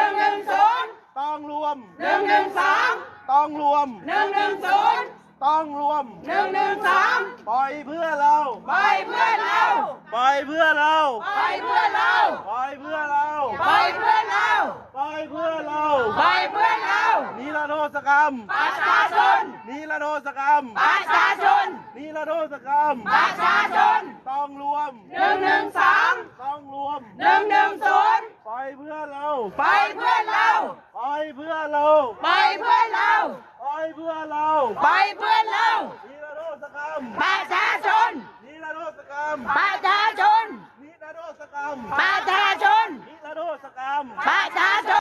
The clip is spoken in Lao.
ໜຶ່ງໜຶ່ງສູນ ຕ້ອງລວມ ໜຶ່ງໜຶ່ງສອງ ຕ້ອງລວມ ໜຶ່ງໜຶ່ງສູນ ຕ້ອງລວມ ໜຶ່ງໜຶ່ງສອງ ປອຍເພື່ອເຮົາ ປອຍເພື່ອເຮົາ ປອຍເພື່ອເຮົາ ປອຍເພື່ອເຮົາ ປອຍເພື່ອເຮົາ ປອຍເພື່ອເຮົາ ປອຍເພື່ອເຮົາ ປອຍເພື່ອເຮົາ ນິລະໂທດສະກຳ ປະຊາຊົນ ນິລະໂທດສະກຳ ປະຊາຊົນ ນິລະໂທດສະກຳ ປະຊາຊົນ ຕ້ອງລວມ ໜຶ່ງໜຶ່ງສອງ ຕ້ອງລວມ ໜຶ່ງໜຶ່ງສູນ ປອຍເພື່ອເຮົາ ປອຍເພື່ອເຮົາ ປອຍເພື່ອເຮົາ ປອຍເພື່ອເຮົາ ປອຍເພື່ອເຮົາ ປອຍເພື່ອເຮົາ ນິລະໂທດສະກຳ ປະຊາຊົນ ນິລະໂທດສະກຳ ປະຊາຊົນ ນິລະໂທດສະກຳ ປະຊາ